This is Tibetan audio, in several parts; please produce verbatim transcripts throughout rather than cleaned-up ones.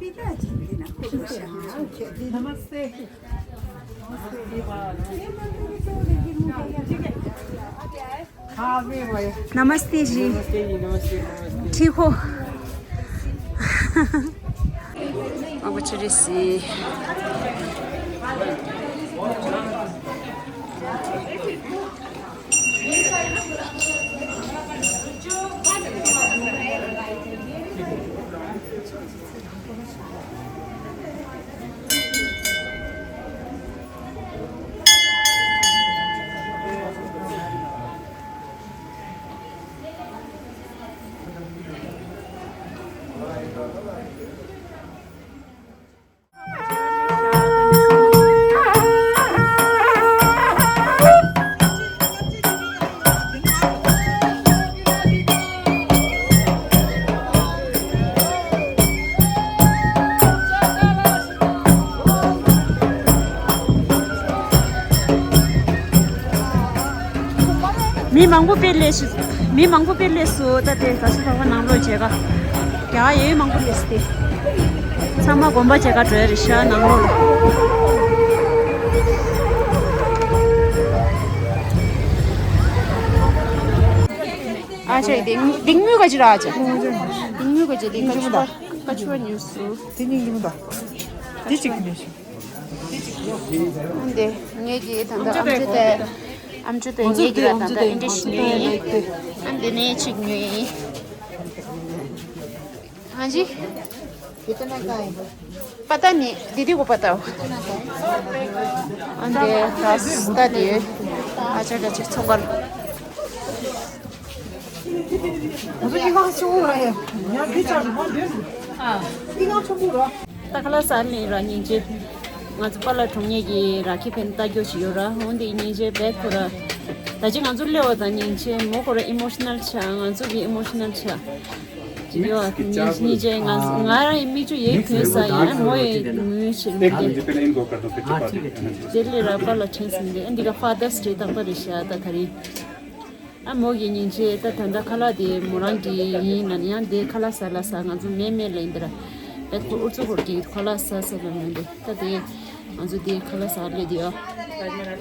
नमस्ते। नमस्ते जी। नमस्ते जी, नमस्ते, नमस्ते। ठीक हो? अब चुरी सी। མི་མང་པོ་དཔེ་སླེབས་སོང་། མི་མང་པོ་དཔེ་སླེབས་སོང་། ད་དེ་ག་ས་བ་བ་ནང་ལོགས་མཇལ་ཁ་རྒྱ་གར་ཡོད་མང་པོ་སླེབས་སོང་། དེ་ཚང་མ་དགོན་པ་མཇལ་ཁ་འགྲོ་ཡ་རེད་ཤག་ནང་ལོགས་ལ། ཨ་ཅེ་དེ་དེ་དངུལ་ག་ཅི་ར་ཨ་ཅེ། དེ་དངུལ་ག་ཅི་དེ་ཀ་ཆུ་བ་ཀ་ཆུ་བ་ཉོས་སོང་། དེ་གཉིས་ཉོས་མི་འདུག་དེ་གཅིག་ཉོས་སོང་། འདི་ངེད་ཀྱི་ད་ལྟ་ཨམ་ཅོག་དེ་ཨམ་ཅོག་དེ་ངེད་ཀྱི་ལ་ད་ལྟ་ཨེ་འདྲ་ཞིག་ཉོས་ཡིན། ཨ་འདི་ནས་གཅིག་ཉོས་ཡིན། हाँ जी। कितना का है? पता नहीं दीदी को पता हो। ཨ་འདི་ད་ད་དེ་ཨ་ཅག་ཅག་ཅིག་ཚོང་ཁང་། ང་ཚོ་ཨི་ཁང་ཆེན་པོ་ར་ཡ། ཡ་འདི་ཅག་མ་འདི་ཨ་ཨི་ཁང་ཆེན་པོ་ར། ད་ཁ་ལག་ཟ་ནས་ར་སྙིང་རྗེ། ང་ཚོ་པཱ་ལགས་དྲུང་ཡིག་གིས་ར་ཁེ་ཕན་ལྟ་རྒྱུ་ཞིག་ཡོད་ར། འོན་ཏེ་སྙིང་རྗེ་བས་ཁོ་ར། ད་ཅི་ང་ཚོ་སླེབས་པ་དང་སྙིང་རྗེ་མོ་ཁོ་ར་ཨི་མོ་ཤི་ནལ་ཆགས། ང་ཚོ་གི་ཨི་མོ་ཤི་ནལ་ཆགས། ཅི་ཡོད་སྙིང་རྗེ། ང་ང་རང་ཡི་མིག་ཆུ་ཡེ་གོན་ས་ཡིན། ཨ་མོ་ཡི་ངུས་ཤིག་མི་དེ་དེ་ལས་ར་པཱ་ལགས་དྲན་སོང་། འདི་ཨ་འདི་ག་ཕ་དར་སི་ཌེ་རྟག་པར་རེད་ཤག་ད་ད་རིང་། ཨ་མོ་གི་སྙིང་རྗེ། ད་ད་ལྟ་ཁ་ལག་དེ་མོ་རང་གི་ཡིན་ལ་ནི་ཡང་དེ་ཁ་ལག་ཟ་ལ་ཟ། ང་ཚོ་མེད་མེད་ལ་ཡིན་དེ་ར། བེད་ཁོ་ཨུ་ཚོ་ཧོར་གྱི་ཁ་ལག་ཟ་ཟ་ལ་མི་འདུག་ད་དེ་ང་ཚོ་དེ་ཁ་ལག་ཟ་ལེ་དེ་ཡ།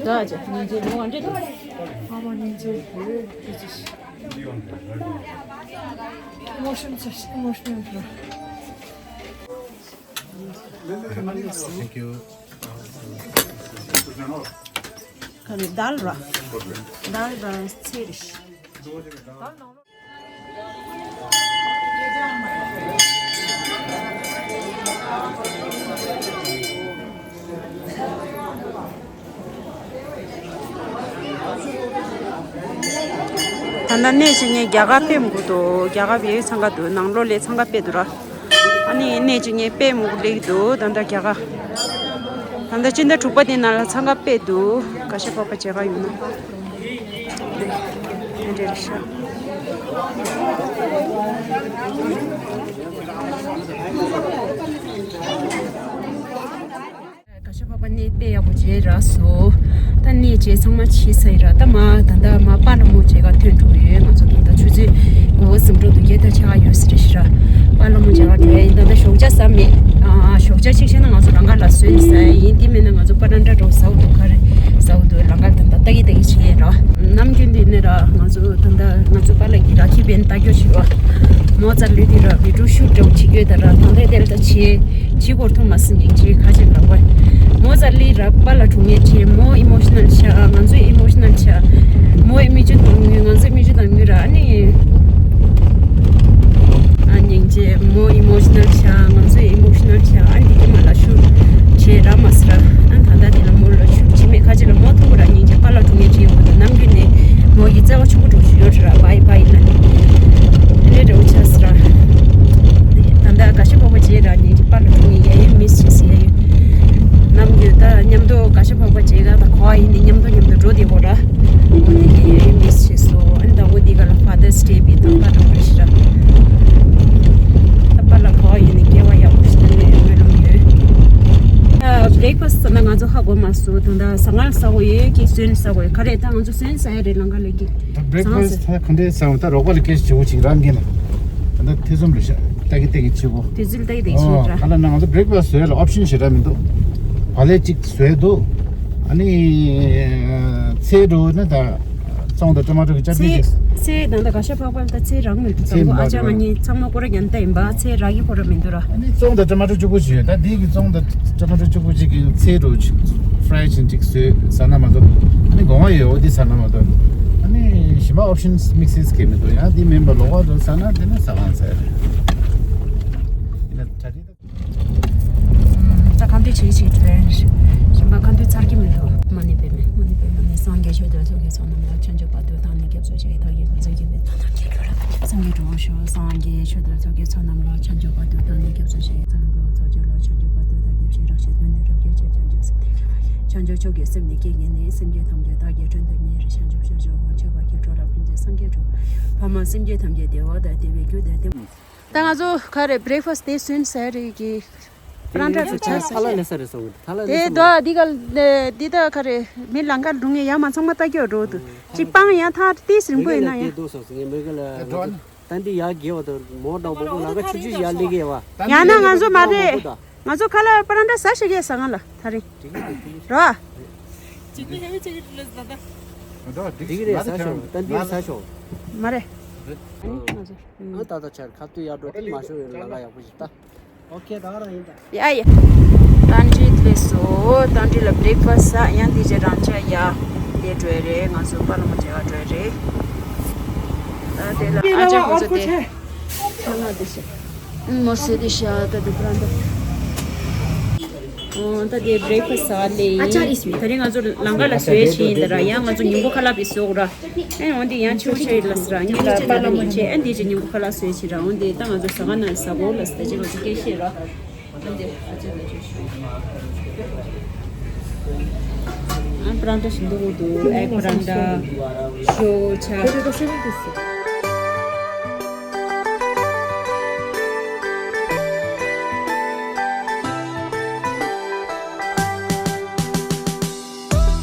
ད་ཅི་སྙིང་རྗེ་མོ་ག་འདྲེ་འདུག་ཨ་མ་སྙིང་རྗེ་ཡོད་ཅི་ཅི་ཞིག Emotion emotional. Thank you. ཁ་ནས་དཱལ་ར། དཱལ་ར་ཚེ་རིང་། ད་ལྟ་གནས་བཅུ་གཉིས་རྒྱ་གར་དཔེ་མང་པོ་འདུག་རྒྱ་གར་བའི་འཚང་ཁ་འདུག་ནང་ལོགས་ལ་འཚང་ཁ་དཔེ་འདུག་ར། ཨ་ནི་གནས་བཅུ་གཉིས་དཔེ་མང་པོ་སླེབས་འདུག་ད་ལྟ་རྒྱ་གར། ད་ལྟ་སྤྱི་ཟླ་དྲུག་པ་དེ་ནང་ལ་འཚང་ཁ་དཔེ་འདུག་ག་ཤ་པགས་པ་མཇལ་ཁ་ཡོད་ན། དེ་འདྲ་རེད་ཤག་ག་ཤ་པགས་པ་གནས་དཔེ་ཡག་པོ་མཇལ་རག་སོང་། ད་གནས་མཇལ་ཚང་མ་ཕྱིན་ཚར་ཡིན་ར། ད་མ་ད་ལྟ་མ་པཱ་ལགས་མོ་མཇལ་ཁ་ཐོན་འགྲོ་གི་ཡོད། ང་ཚོ་ད་ལྟ་ཆུ་ཚོད་དགུ་པ་ཟིན་འགྲོ་འདུག་བརྒྱད་དང་ཕྱེད་ཀ་ཡོད་ས་རེད་ཤག་པཱ་ལགས་མོ་མཇལ་ཁ་ཐོན་ཡིན། ད་ལྟ་ཞོགས་ཇ་ཟ་མེད། ཨ་ཞོགས་ཇ་གཅིག་བྱས་ན་ང་ཚོ་རང་ཁ་ལ་སོན་ཟ་ཡིན། དེ་མིན་ན་ང་ཚོ་པ་ར་ཊ་འདྲ་བོ་ཟ་འོ་འདུག་ག་རེ་ཟ་འོ་འདུག་ལམ་ཁ་ད་ལྟ་ལྟ་གི་ལྟ་གི་བྱས་ཡིན་ར། ནམ་རྒྱུན་དེ་ནས་ར་ང་ཚོ་ད་ལྟ་ང་ཚོ་པཱ་ལགས་ཀྱི་ར་ཁེ་ཕན་ལྟ་རྒྱུ་ཞིག་བ། མོ་ཙ་ལུས་དེ་ར་བི་ཌིའོ་ཤུ་ཊི་འདྲ་བོ་བྱེད་རྒྱུ་ད་ར། ད་ལྟ་དེར་ད་བྱེད། ཕྱི་སྐོར་ཐོག་མ་སི་ཉིང་ཆེ་ཁ་ཆེ་ལ་བ། མོ་ཙ་ལི་ར་པཱ་ལགས་དྲུང་ཡིག་ཆེ། མོ་ཨི་མོ་ཤི་ནལ་ཆགས། ང་ཚོ་ཨི་མོ་ཤི་ནལ་ཆགས། མོ་ཨི་མིག་ཆུ་དང་ངུས། ང་ཚོ་མིག་ཆུ་དང་ངུས་ར། ཨ་ནི། ཨ་ཉིང་ཆེ། མོ་ཨི་མོ་ཤི་ནལ་ཆགས། ང་ཚོ་ཨི་མོ་ཤི་ནལ་ཆགས། ཨ་ནི་དེ་མ་ལ་ཤུ་ཆེ་ར་མ་སི་ར། ཨ་ད་ལྟ་དེ་ལ་མོ་ལ་ཤུ་ཆེ་མེད་ཁ་ཆེ་ལ་མོ་ཐུག་ར་ཉིང་ཆེ་པཱ་ལགས་དྲུང་ཡིག་ཆེ་ཡོང་གི་འདུག་ནམ་རྒྱུན་ནས་མོ་ཡི་བརྩེ་བ་ཆུང་པོ་འགྲོ་ཞུ་ཡོད་ར། བའི་བའི་ལ་ནི་ལེ་འདྲ་བོ་ཆགས་སི་ར། ད་ལྟ་ག་ཤ་པགས་པ་མཇལ་ར་ཉིང་ཆེ་པཱ་ལགས་དྲུང་ཡིག་ཡ་ཡ་མི་སི་ཆེ་སི་ཡ་ཡོད། ནམ་རྒྱུན་ད་མཉམ་དུ་ག་ཤ་པགས་པ་མཇལ་ག་ད་ག་བ་ཡིན་ནི་མཉམ་དུ་མཉམ་དུ་འགྲོ་དེ་གོ་ར། འོ་དེ་གི་ཡ་ཡ་མི་སི་ཆེ་སོ། ཨ་ནི་ད་འོ་དེ་ག་ལ་ཕ་དར་སི་ཌེ་བི་དང་པ་དང་པ་ཞིག་ར། ད་པཱ་ལགས་ག་བ་ཡིན་ནི་སྐལ་བ་ཡག་པོ་ཞིག་ད་ནི་ཡོད་སྨོན་ལམ་ཡོད། ཨ་བྷི་རེག་ཕ་སི་ཟེར་ན་ང་ཚོ་ཧ་གོ་མ་སོང་། ད་ད་ཟ་ངར་ཟ་གོ་ཡོད་ཀྱི་སོན་ཟ་གོ་ཡོད་ག་རེ། ད་ང་ཚོ་སོན་ཟ་ཡ་རེད་ལང་ཀ་ལ་གི། ད་བྷི་རེག་ཕ་སི་ད་ག་འདྲས་ཟ་འོ། ད་རོགས་པ་ལ་སྐད་ཆ་བྱེད་དགོས་ཅིག་རང་གིས་ནི། ད་ད་ཐེ་ཚོམ་རེད་ཤག་ལྟ་གི་ལྟ་གི་ཆེ་བོ། དུས་ཚོད་ལྟ་གི་ལྟ་གི་ཆེ་བོ་འདྲ། ཨོ། ཁ་ལ་ན་ང་ཚོ་བྷི་རེག་ཕ་སི་ཊི་བཟོས་ལ་ཨོབ་ཤན་ཞེ་དྲག་མི་འདུག་བག་ལེབ་གཅིག་བཟོས་འདུག་ཨ་ནི་ཚལ་འགྲོ་ན་ད་བཙོང་དང་ཊོ་མ་ཊོ་གི་ཅ་པི་ཚལ་གཅིག་ཚལ་དང་ད་ག་ཤ་ཕག་པ་ལ་ད་ཚལ་རག་མི་འདུག་ཚལ་དང་པོ་མི་ཨ་ཅག་ང་འདུག་གཉིས་ཚང་མ་སྐོར་ར་རྒྱན་ལྟ་ཡིན་པ་ཚལ་རག་གི་སྐོར་ར་མི་འདུག་ར། ཨ་ནི་བཙོང་དང་ཊོ་མ་ཊོ་གཅིག་པོ་ཞིག་ཡོད། ད་འདི་གི་བཙོང་དང་ཊོ་མ་ཊོ་གཅིག་པོ་གཅིག་གི་ཚལ་འགྲོ་གཅིག་ཕ་རའི་ཅིན་གཅིག་བཟོས་ཟ་ན་མ་གཏོགས། ཨ་ནི་སྒོ་ང་ཡོད། འོ་འདི་ཟ་ན་མ་གཏོགས། ཨ་ནི་གཞན་པ་ཨོབ་ཤན་མིག་སི་གི་མི་འདུག་ཡང་འདི་མིན་པ་ལོགས་ཀ་འགྲོ་ཟ་ན་དེ་ནི་ཟ་ཁང་ཟ་ཡ་རེད། ད་ཁ་འདོན་བྱེད་ཅིག་དྲན། གཞན་པ་ཁ་འདོན་ཚར་གྱི་མི་འདུག་མ་ཎི་པདྨེ། མ་ཎི་པདྨེ། སངས་རྒྱས་ཆོས་སྡེ་ཚོགས་ཀྱི་ཚོགས་རྣམས་ལ། བྱང་ཆུབ་བར་དུ་བདག་ནི་སྐྱབས་སུ་མཆི། བདག་གིས་ཀུན་བཟང་མཁྱེན་པའི་དོན་དམ་མཁྱེན་གྱུར་ནས། སངས་རྒྱས་འགྲོ་བ་སྤྱོད་པ་སངས་རྒྱས་ཆོས་སྡེ་ཚོགས་ཀྱི་ཚོགས་རྣམས་ལ། བྱང་ཆུབ་བར་དུ་བདག་ནི་སྐྱབས་སུ་མཆི། བྱང་ཆུབ་ཚོགས་སྦྱོར་ལ། བྱང་ཆུབ་བར་དུ་བདག་གིས་ཞེས་རབ་བྱེད་དོན་ནི་རབ་རྒྱས་ཆོས་ཀྱང་བྱང་ཆུབ་སེམས་ནི་སྐྱེ་དགོས་ནས། སེམས་ཅན་ཐམས་ཅད་བདག་གིས་མགྲོན་དུ་གཉེར། བྱང་ཆུབ་སྤྱོད་མཆོག་མཆོད་པར་གྱུར་ཅིག། ལྷ་ཀུན་གྱི་སངས་རྒྱས་འགྲོ། ཕ་མ་སེམས་ཅན་ཐམས་ཅད་བདེ་བ་དང་བདེ་བའི་རྒྱུ་དང་ལྡན། ད་ང་ཚོ་ག་རེ་བྷི་རེག་ཕ་སི་ཊི་དེ་ཟོས་ཟེར་རེད་གི། པ་རན་ཊ་དེ་ཚོ་ཆ་ཐ་ལ་ལེ་ས་རེད་སོང་གི། ཐ་ལ་ལེ་དེ་ས་དོ་རེད། འདི་ག་འདི་ད་ག་རེ་མི་ལང་ཀ་འགྲོ་ངེས་ཡ་མ་ཚང་མ་ལྟ་སྐྱོ་འགྲོ་འདུག་གཅིག་སྤང་ཡ་ཐག་ཏིས་རིང་པོ་ཡིན་ན་ཡ། དེ་དོ་སོང་ངས་མི་ག་ལ་ང་ཚོ་ད་འདི་ཡ་གེ་བ་དོ་མོ་འདྲ་པོ་པོ་ལ་ཀ་ཆུ་ཆུ་ཡ་ལི་གེ་བ། ཡང་ན་ང་ཚོ་མ་རེད། ང་ཚོ་ཁ་ལ་པ་རན་ཊ་ཟ་ཤེས་གེ་ཟ་ང་ལ་ཐ་རིང་། རོ། དེ་གི་རེད་ཟ་ཤོག་ད་འདི་ཟ་ཤོག་མ་རེད། ཨ་ནི་ང་ཚོ། ཨ་ད་ད་ཆར་ཁ་ཏུ་ཡ་འགྲོ་དེ་མ་ཤོར་ཡོད་ལ་ལ་ཡག་པོ་ཞིག་ལྟ། ཨོ་ཁེ་ད་རང་ཡིན་ད། ཡ་ཡ། ཏན་ཏྲི་སླེབས་སོང་། ཏན་ཏྲི་ལ་བྷི་རེག་ཕ་སི་ཊི་ཟ། ཡང་འདི་རྗེས་རང་ཅག་ཡ་དེ་འགྲོ་ཡ་རེད། ང་ཚོ་པ་ལ་མོ་མཇལ་བ་འགྲོ་ཡ་རེད། ད་དེ་ལ་ཨ་ཅག་ཁོ་ཚོ་དེ་ཁ་ལག་དེ་ཤ་མོ་སེ་དེ་ཤ་ད་དེ་པ་རན་ཊ། ཨོ་ད་དེ་བྷི་རེག་ཕ་སི་ཊི་ཟ་ལེ་ཡིན། ད་རིང་ང་ཚོ་ལང་ཀ་ལ་བཟོས་ཕྱིན་ཡིན་ད་ར། ཡང་ང་ཚོ་ཉིན་གུང་ཁ་ལག་པའི་བཟོ་དགོས་ར། ཨེ་འོན་ཏེ་ཡང་ཆུ་བོ་ཆེ་ལ་ཟེར་ར་ཉིན་ལ་པ་ལ་མོ་ཆེ་ཨེ་འདི་ཅི་ཉིན་གུང་ཁ་ལག་བཟོས་ཕྱིན་ར། འོན་ཏེ་ད་ང་ཚོ་ཟ་ཁང་ནང་ཟ་གོ་ལ་ཟེར་ད་ཅི་ང་ཚོ་སྐད་བཤད་ར། འོན་ཏེ་ཨ་ཅེ་ལ་ཅི་ཞུ། ཨ་པ་རན་ཊ་ཞིམ་པོ་འདུག་ཨེག་པ་རན་ཊ། ཤོ་ཆ།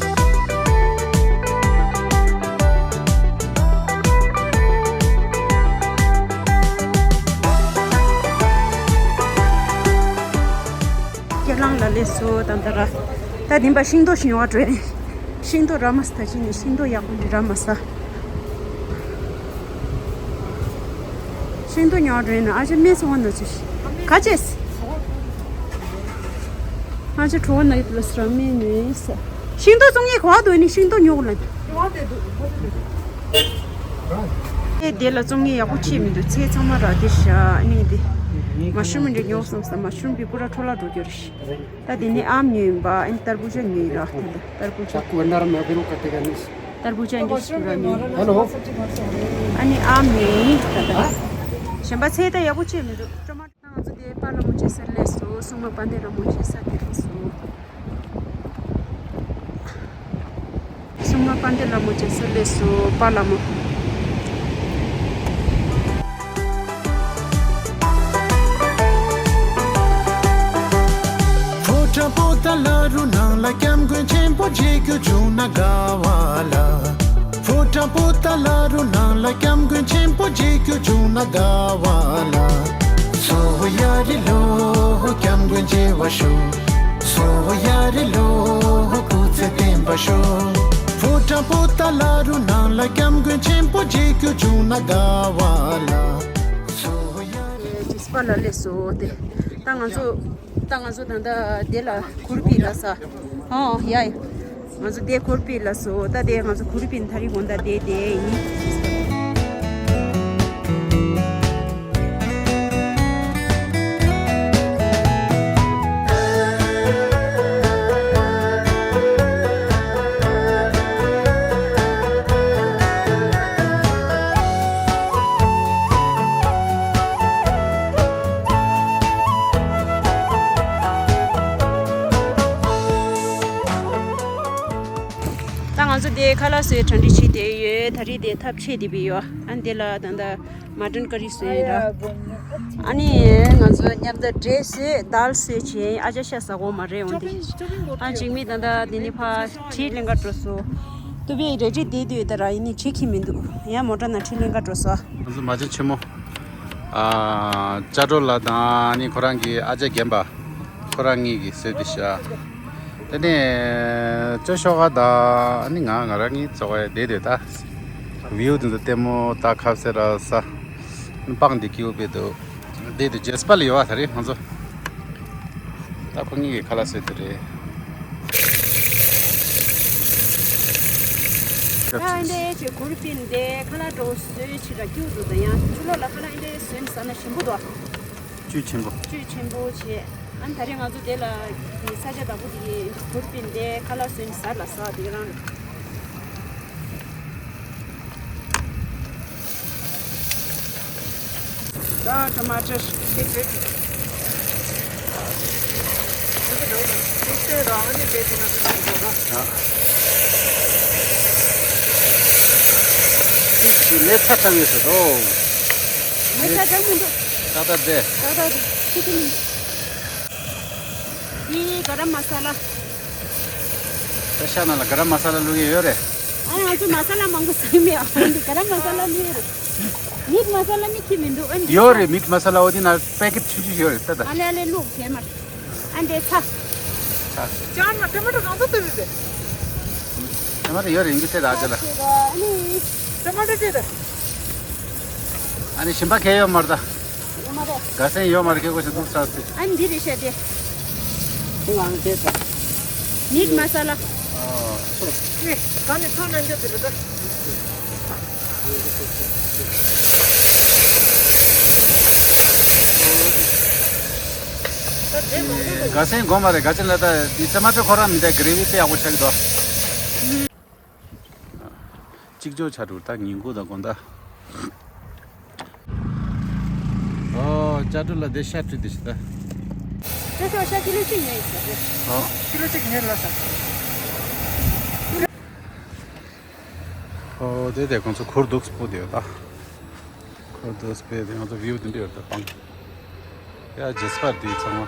སྐྱེ་གླང་ལ་སླེབས་སོང་། ད་ད་ར། ད་དེན་པ་ཤིང་ཏོག་ཞིམ་བ་བྲོས། ཤིང་ཏོག་ར་མ་ས་ད་ཅི་ནས་ཤིང་ཏོག་ཡག་པོ་འདི་ར་མ་ས། ཤིང་ཏོག་ཉོ་བ་བྲོས་ན་ཨ་ཅེ་སྨན་ཚོང་བ་ན་ཚུ་ཤི། ག་ཅེས། ང་ཚོ་གྲོ་བོ་ན་ཡོད་ལ་སི་ར་མེ་ནུས། ཤིང་ཏོག་བཙོང་ངེས་གོ་བ་དོ་ནི་ཤིང་ཏོག་ཉོ་གོ་ལ། ཨེ་དེ་ལ་བཙོང་ངེས་ཡག་པོ་ཆེ་མི་འདུག་ཚེ་ཚང་མ་ར་དེ་ཤ་ནི་དེ། མ་ཤུ་མི་འདྲ་ཉོ་སོང་ས་མ་ཤུ་བི་པུ་ར་འཕྲོ་ལ་འགྲོ་རྒྱུ་རེད། ད་དེ་ནི་ཨམ་ཉོས་ཡིན་པ་ཨན་ཏར་བུ་ཅ་ཉོས་ཡིན་ར་ད་ད་ཏར་བུ་ཅ། ཏར་བུ་ཅ་འདི་ཤི་པུ་ར་ཉོས། ཧེ་ལོ། ཨ་ནི་ཨམ་ཉོས་ཡིན་ད་ད། གཞན་པ་ཚེ་ད་ཡག་པོ་ཆེ་མི་འདུག་ང་ཚོ་དེ་པཱ་ལགས་མོ་ཆེ་སར་སླེབས་སོང་། སྲུང་མ་དཔལ་ལྡན་ལགས་མོ་ཆེ་ས་དེ་སླེབས་སོང་། སྲུང་མ་དཔལ་ལྡན་ལགས་མོ་ཆེ་སར་སླེབས་སོང་། པཱ་ལགས་མོ། ཕོ་བྲང་པོ་ཏཱ་ལ་རུ་ནང་ལ་སྐྱབས་མགོན་ཆེན་པོ་མཇལ་རྒྱུ་བྱུང་ན་དགའ་བ་ལ། ཕོ་བྲང་པོ་ཏཱ་ལ་རུ་ནང་ལ་སྐྱབས་མགོན་ཆེན་པོ་མཇལ་རྒྱུ་བྱུང་ན་དགའ་བ་ལ། སོ་ཡ་རི་ལོ་སྐྱབས་མགོན་མཇལ་བར་ཤོག་སོ་ཡ་རི་ལོ་སྐུ་ཚེ་བརྟན་པར་ཤོག་ཕོ་བྲང་པོ་ཏཱ་ལ་རུ་ནང་ལ་སྐྱབས་མགོན་ཆེན་པོ་མཇལ་རྒྱུ་བྱུང་ན་དགའ་བ་ལ། སོ་ཡ་རི། ཅིས་པ་ལ་སླེབས་སོང་སྟེ། ད་ང་ཚོ། ད་ང་ཚོ་ད་ལྟ་དེ་ལ་གུར་པི་ལ་ས། ཨོ་ཡ་ཡ། ང་ཚོ་དེ་གུར་པི་ལ་སོ། ད་དེ་ང་ཚོ་གུར་པི་ཐ་རི་གོང་ད་དེ་དེ་ཡིན། ད་ང་ཚོ་དེ་ཁ་ལག་བཟོས་གྲ་སྒྲིག་བྱས་བསྡད་ཡོད། ད་རེས་དེ་ཐབ་ཆས་དེ་བི་ཡོད། ཨ་འདི་ལ་ད་ལྟ་མ་ཊན་ཀ་རི་བཟོས་ཡོད་ར། ཨ་ནི་ང་ཚོ་མཉམ་དུ་འབྲས་བཟོས། དཱལ་བཟོས་བྱས། ཨ་ཅག་ཤ་ཟ་གོ་མ་རེད་འོང་དེ། ཨ་འཇིགས་མེད་ད་ལྟ་འདི་ནི་ཕ་གྲི་ལེན་ག་འགྲོ་སོང་། ཏུ་བི་རེ་གྲི་དེ་དུས་ད་ར་ཡིན་ནི་གྲི་ཁྱི་མི་འདུག་ཡང་མོ་ཊ་ནང་གྲི་ལེན་ག་འགྲོ་སོང་། ང་ཚོ་མ་ཅན་ཆེན་མོ། ཨ། ཅ་ཀྲོ་ལ་དང་ཨ་ནི་ཁོ་རང་གི་ཨ་ཅག་རྒན་པ། ཁོ་རང་གཉིས་ཀྱིས་བཟོས་ཏེ་བཞག་དེ་ནས་ཅོ་ཤོ་ཀ་དང་ཨ་ནི་ང་ང་རང་གཉིས་ཚོ་བ་བསྡད་དེ་ད། བིའུ་དེ་ཚོ་ལྟད་མོ་ད་ཁ་ཟས་ར་ས། སྤང་དེ་སྐྱིད་པོ་དཔེ་འདུག་དེ་དུ་རྗེས་པ་ལ་ཡོད་བ་ད་རེས་ང་ཚོ། ད་ཁོ་གཉིས་ཀྱི་ཁ་ལག་བཟོས་དེ་རེད། ད་འདི་ཅིག་གུར་པིན་དེ་ཁ་ལག་འགྲོ་བཟོས་ཕྱིར་ར་སྐྱིད་པོ་འདུག་ད་ཡང་ཕྱི་ལོགས་ལ་ཁ་ལག་འདི་བཟོས་ནས་ཟ་ན་ཞིམ་པོ་འདུག་བཅུད་ཆེན་པོ། བཅུད་ཆེན་པོ་བྱས། ཨ་ནི་ད་རེས་ང་ཚོ་དེ་ལ་ས་ཆ་བདག་པོ་དེ་གི་གུར་པིན་དེ་ཁ་ལག་བཟོས་ནས་ཟ་ལ་ཟ་དེ་ག་རང་རེད། ད་ཊ་མ་ཊར་དེ་བཟོས་ཀྱི། དེ་ལས་ཚ་གྲང་ངེས་སུ་འདུག་ལས་ཚ་གྲང་མི་འདུག་ད་ལྟ་བསྡད། ད་ལྟ་བསྡད་ཁྱི་ཁྱི་མི་འདུག་འདི་ག་རམ་མ་ས་ལ། ད་ཤ་ནང་ལ་ག་རམ་མ་ས་ལ་བླུག་གི་ཡོད་རེད། ཨ་ང་ཚོ་མ་ས་ལ་མང་པོ་ཟ་གི་མེད། ཨ་འདི་ག་རམ་མ་ས་ལ་བླུག་ཡོད་རེད། མིཊ་མ་ས་ལ་མི་ཁྱི་མི་འདུག་ཨ་འདི་ཡོད་རེད། མིཊ་མ་ས་ལ་འོ་དེ་ན་པེ་ཀེཊ་ཆུང་ཆུང་ཡོད་རེད་ད་ད། ཨ་ལེ་ཨ་ལེ་བླུག་དེ་མར། ཨ་འདི་ཚ། ཅང་མ་ཊ་མ་ཊ་གང་ཚོད་བཏོན་རེད། ཊ་མ་ཊ་ཡོད་རེད་ཡིན་གྱི་ཚེ་ད་ཨ་ཅག་ལ། ཨ་ནི། ཊ་མ་ཊ་ཅེ་ད། ཨ་ནི་ཞིམ་པ་གས་ཡོད་མ་རེད་ད། ཡོད་མ་རེད། དགའ་སེམས་ཡོད་མ་རེད་སྐད་གོ་ཞིག་འདུག་ས་ཚེ། ཨ་ནི་འདི་རེད་ཤ་དེ། ཁོང་ཨང་དེ་ད། མིཊ་མ་ས་ལ། ཨོ། ཨེ། ད་ནི་ཚོ་ནང་འཇོག་དེ་རེད་ད། དགའ་སེམས་དགོས་མ་རེད། ག་ཅི་ལ་ད་འདི་ཊ་མ་ཊ་ཁོ་རང་མི་འདུག་གྷི་རེ་བི་དཔེ་ཡག་པོ་ཆགས་ཀྱི་འདུག་གཅིག་ལྕོགས་ཆགས་འགྲོ་ད་ཉིན་གུང་དང་དགོང་དག་ཨོ་ཅ་ཀྲོ་ལ་དེ་ཤ་བཀྲུས་དེ་ཤི་ད། ཅོ་ཤོ་ཤ་ཀི་ལོ་གཅིག་ཉོས་ཡིན་ཟེར། ཨོ། ཀི་ལོ་གཅིག་ཉོས་ལ་ས། ཨོ་དེ་དེ་ཁོང་ཚོ་ཁུར་འདུག་སྤོ་དེ་ཡོད་ད། ཁོར་དུ་སྤེལ་ཏེ་ང་ཚོ་བིའུ་འདི་འདྲ་ཡོད་ད་སྤང་། ཡ་རྗེས་པར་དེའི་ཚང་མ།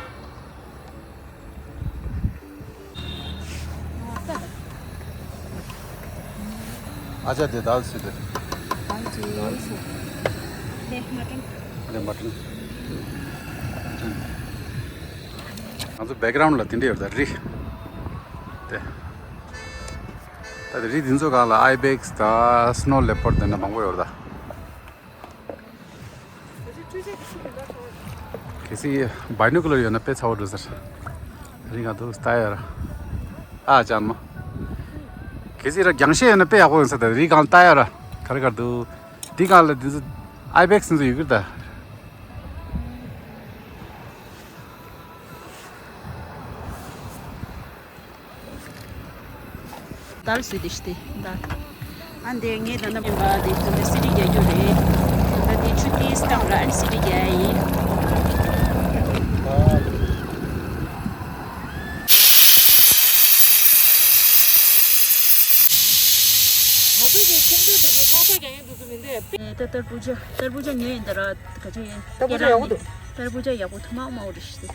ཨ་ཅག་དེ་དག་སུ་དེ། དེ་མ་ཏྲང་། དེ་མ་ཏྲང་། ང་ཚོ་བེག་གྷ་རའུན་ཌ་ལ་དེ་འདྲ་ཡོད་ད་རི། དེ། ད་དེ་རི་འདི་ཚོ་སྒང་ལ་ཨའི་བེག་སི་དང་སི་ནོ་ལེ་པར་ཌ་དེ་འདྲ་མང་པོ་ཡོད་ད། གལ་སྲིད་བའི་ནོ་ཀུ་ལར་ཡོད་ན་དཔེ་ཚ་བོ་འགྲོ་ཟེར། རི་སྒང་དུ་ལྟ་ཡ་ར། ཨ་ཅང་མ། གལ་སྲིད་ར་རྒྱང་ཤེལ་ཡོད་ན་དཔེ་ཡག་པོ་ཡོང་ས་ད་རི་སྒང་ལྟ་ཡ་ར། ག་རེ་ག་རེ་འདུག་འདི་སྒང་ལ་འདི་ཚོ་ཨའི་བེག་སི་འདི་ཚོ་ཡོད་ཀྱི་རེད་ད། དར་སུ་དེ་ཤི་དེ་དར། ཨ་འདི་ངས་ད་ནམ་ཡིན་པ་དེ་ཚོ་འདི་སི་རི་རྒྱག་རྒྱུ་རེད། ད་དེ་ཆུ་དེ་སི་ཏམ་ར་ཨན་སི་རི་རྒྱག་ཡིན། ད་ཏར་བུ་ཇ་ཏར་བུ་ཇ་ཉོས་ཡིན་ད་ར་ག་ཅི་ཡིན། ཏར་བུ་ཇ་ཡག་པོ་འདུག་ཏར་བུ་ཇ་ཡག་པོ་ཐུ་མ་མ་འོ་རེ་ཤི་དེ།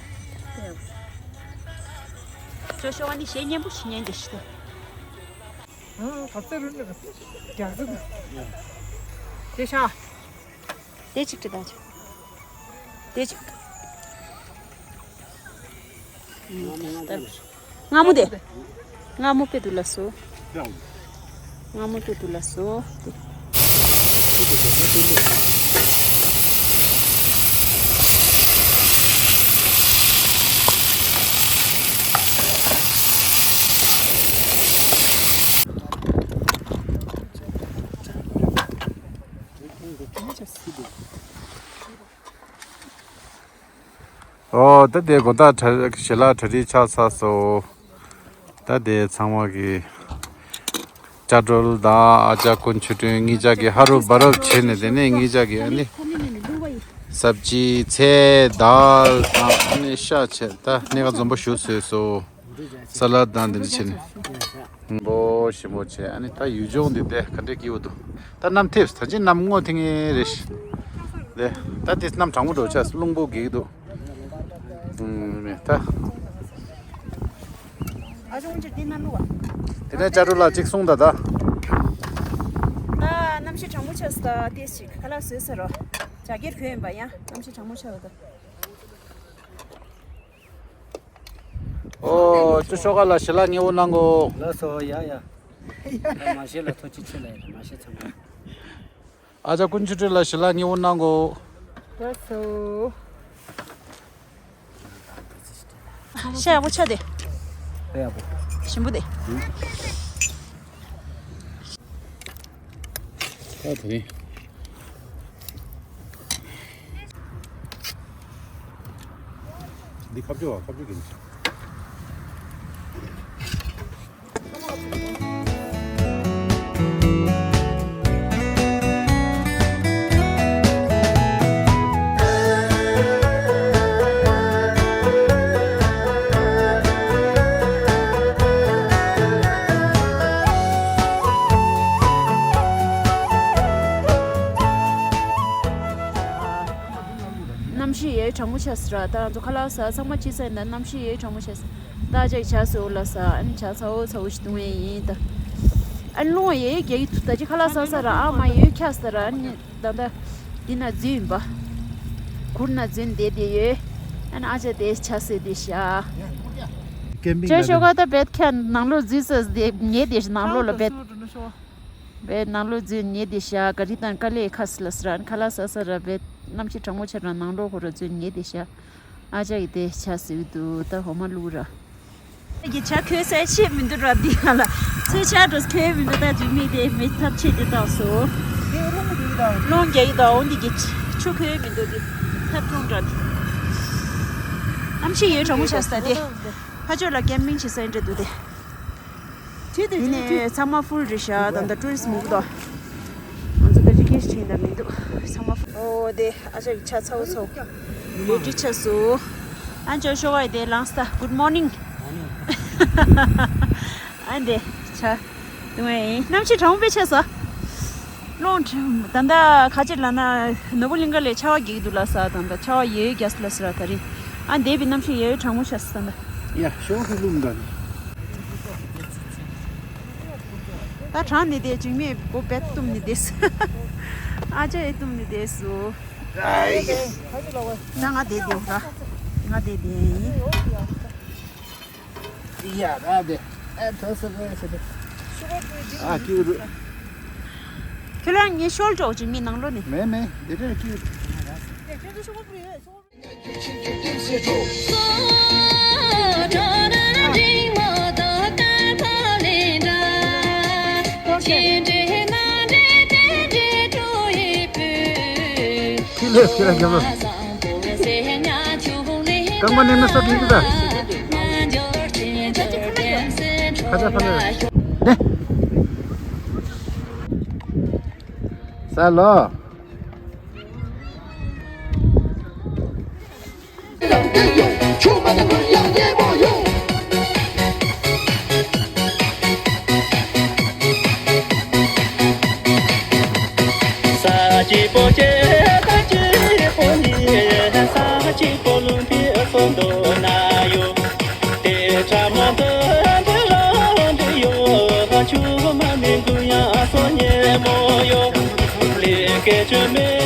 ཅོ་ཤོ་ཨ་ནི་གཞས་སྙན་པོ་ཞིག་ཉན་དེ་ཤི་དེ། ཨ་ག་ཚོད་རུ་ནི་རྒྱག་ཚུལ་དེ་ཤ། དེ་གཅིག་ཏུ་ད་ཆ། དེ་གཅིག་ཏུ། ང་མོ་དེ། ང་མོ་པེ་དུ་ལ་སོ། ང་མོ་པེ་དུ་ལ་སོ། ཨོ་ད་དེ་དགོང་དག་གྲ་ཞལ་ལག་གྲ་སྒྲིག་ཆགས་ཚར་སོང་། ད་དེ་ཚང་མ་གི་ཅ་ཀྲོལ་དང་ཨ་ཅག་ཀུན་ཆུ་ཀྲུང་གཉིས་ཆ་གི་ཧ་རུ་བ་རུ་བྱས་ནས་དེ་ནས་གཉིས་ཆ་གི་ཨ་ནི་སབ་ཅི་ཚལ་དཱལ་དང་ཨ་ནི་ཤ་བྱས་ད་གནས་ཀ་འཛོམས་པོ་ཞུ་བཟོས་སོང་། ས་ལ་དང་དེ་འདྲ་བྱས་ནས། འབོ་ཞིམ་པོ་བྱས་ཨ་ནི་ད་ཡུལ་ལྗོངས་འདི་དེ་ག་འདྲས་སྐྱིད་པོ་འདུག་ད་གནམ་ཐེབས་ད་ཅི་གནམ་སྔོ་ཐིང་ངེ་རེད་ཤག་དེ་ད་དེ་གནམ་གྲང་མོ་འགྲོ་ཆགས་རླུང་པོ་གེག་འདུག་ཨུམ་ད། ཨ་ཅོ་འོན་ཅི་འདི་ན་ལུ་བ། དེ་ནས་ཅ་ཀྲོ་ལ་གཅིག་གསུངས་ད་ད། ད་གནམ་གཤིས་གྲང་མོ་ཆགས་སོང་ད་ཏེས་ཅིག་ཁ་ལག་བཟོས་ཟེར་རོ། རྒྱ་སྐྱེད་ཁོས་ཡིན་པ་ཡང་གནམ་གཤིས་གྲང་མོ་ཆགས་འདུག་ཨོ་ཅོ་ཤོག་ཁ་ལ་ཞལ་ལག་མཉེས་པོ་གནང་གོ། ལགས་སོ། ཡ་ཡ། མ་ཤེས་ལ་ཐུགས་རྗེ་ཆེ་ལ་ཡ་མ་ཤེས་ཚང་མ། ཨ་ཅག་ཀུན་ཆུ་ཁྲི་ལ་ཞལ་ལག་མཉེས་པོ་གནང་གོ། ལགས་སོ། ཤ་ཡག་པོ་ཆགས་ཏེ། ཤ་ཡག་པོ། ཞིམ་པོ་དེ། ད་དེ་རིང་། འདི་ཁ་བཅོ་བ་ཁ་བཅོ་གི་མི་ཤ། གནམ་གཤིས་ཡོད་གྲང་མོ་ཆགས་སོང་ར། ད་ང་ཚོ་ཁ་ལག་ཟ་ཚང་མ་ཕྱི་ས་ཡིན་ད། གནམ་གཤིས་ཡོད་གྲང་མོ་ཆགས་སོང་། ད་ཅིག་ཇ་སོ་ལ་ཟ། ཨ་ནི་ཇ་ཚ་བོ་ཚ་བོ་ཞིག་བཏུང་ཡས་ཡིན་ད། ཨ་ནི་རླུང་ཡོད་རྒྱག་གི་འདུག་ད་ཅིག་ཁ་ལག་ཟ་ས་ར། ཨ་མ་ཡོད་ཁྱག་ས་ར། ཨ་ནི་ད་ད་འདི་ན་འཛུལ་ཡིན་པ། གུར་ན་འཛུལ་བསྡད་བསྡད་ཡོད། ཨ་ནི་ཨ་ཅག་དེ་ཇ་ཟོས་བསྡད་ཤག་ཀེམ་པིང་ཇ་ལ་ཤོག་ཁ་ད་བེད་ཁ་ནང་ལོགས་འཛུལ་ས་བསྡད་ཉལ་བསྡད་ཤག་ནང་ལོགས་ལ་བེད། བས་ནང་ལོགས་འཛུལ་ཉལ་བསྡད་ཤག་ག་རི་དང་དཀའ་ལས་ཁག་སི་ལ་སི་ར། ཁ་ལག་ཟ་ས་ར་བས་གནམ་གཤིས་གྲང་མོ་ཆགས་ར། ནང་ལོགས་ཁོ་ར་འཛུལ་ཉལ་བསྡད་ཤག་ཨ་ཅག་གིས་དེ་ཇ་ཟོས་འདུག་ད་འོ་མ་བླུགས་ར། ཁྱེད་ཀྱི་ཇ་ཁོལ་ས་ཆད་མི་འདུག་ར། འདི་ག་ལ་ཚོས་ཇ་འགྲོ་ཁོལ་མི་འདུག་ད་འཇུ་མི་དེ་མི་ཐབས་ཆད་དེ་བཏང་སོང་། དེ་རླུང་རྒྱག་གི་དང་། རླུང་རྒྱག་གི་དང་། འོ་འདི་གི་ཆུ་ཁོལ་མི་འདུག་འདི་ཐབས་ཐུང་ར། འདི་གནམ་གཤིས་ཡོད་གྲང་མོ་ཆགས་ས་དེ། ཕ་ཆོས་ལ་ཀེམ་པིང་བྱེད་ས་ཡིན་འདྲ་འདུག་དེ། དེ་ནས་ཚང་མ་ཧྥུལ་རེད་ཤག་ད་ལྟ་ཊུ་རི་སི་མང་པོ་འདུག་ང་ཚོ་ད་ཅི་ཀེ་ཤི་ཁྲིད་ད་མི་འདུག་ཚང་མ་ཧྥུལ། ཨོ་དེ་ཨ་ཅག་གི་ཇ་ཚ་བོ་ཚ་བོ་ལས་འདྲི་ཆགས་སོང་། ཨ་ཅག་ཤོག་ཨ་དེ་ལངས་ས། གུད་མོར་ནིང་། ཨ་དེ་ཇ་འཐུང་ཡས་ཡིན། གནམ་གཤིས་གྲང་མོ་དཔེ་ཆགས་སོང་། རླུང་ད་ལྟ་ཁ་ཆེ་ལ་ན་ནོར་བུ་གླིང་ག་ལས་ཆར་པ་རྒྱག་གི་འདུག་ལ་ས། ད་ལྟ་ཆར་པ་ཡོད་རྒྱག་ལ་ས་ར། ད་རིང་ཨ་འདས་པའི་གནམ་གཤིས་ཡོད་གྲང་མོ་ཤ་ས་ད། ཡ་ཤོག་ཧུ་ལུམ་ད། ད་གྲང་ནི་དེ་འཇིགས་མེད་སྒོ་བེད་བཏུམ་ནི་དེ་སུ། ཨ་ཅག་ཨེ་བཏུམ་ནི་དེ་སུ། ད་ང་དེ་དེ་ར། ང་དེ་དེ་ཡིན། ཡ་ར་དེ། ཨ་ཐོ་སི་གོ་ཡ་སི་དེ། ཨ་ཀྱུ་རུ། ཁྱོད་རང་ངའི་ཤོལ་ཏོག་ཅིག་མི་ནང་ལོ་ནི། མེ་མེ་དེ་འདྲ་ཀྱུ། ཁྱི་ལས་ཁྱི་ལ་རྒྱབ་ལོ། རྐང་པ་ནས་མི་སོགས་ཀྱི་ཡིག་ད། ཁ་ཆ་ཕ་ལ། ནེ། ས་ལོ། ས་གཅིག་པོ་སྐྱེ་ས་གཅིག་པོ་ཉིད། ས་གཅིག་པོ་ལུང་པའི་ཚོགས་འདུ་ན་ཡོད། དེ་ཕྲ་མོ་འདི་འདི་ལ་འདི་ཡོད། ཆུ་མ་མི་འགུལ་ཡང་སོ་ཉེ་མོ་ཡོད། ལས་ཀའི་ཆུ་མེ་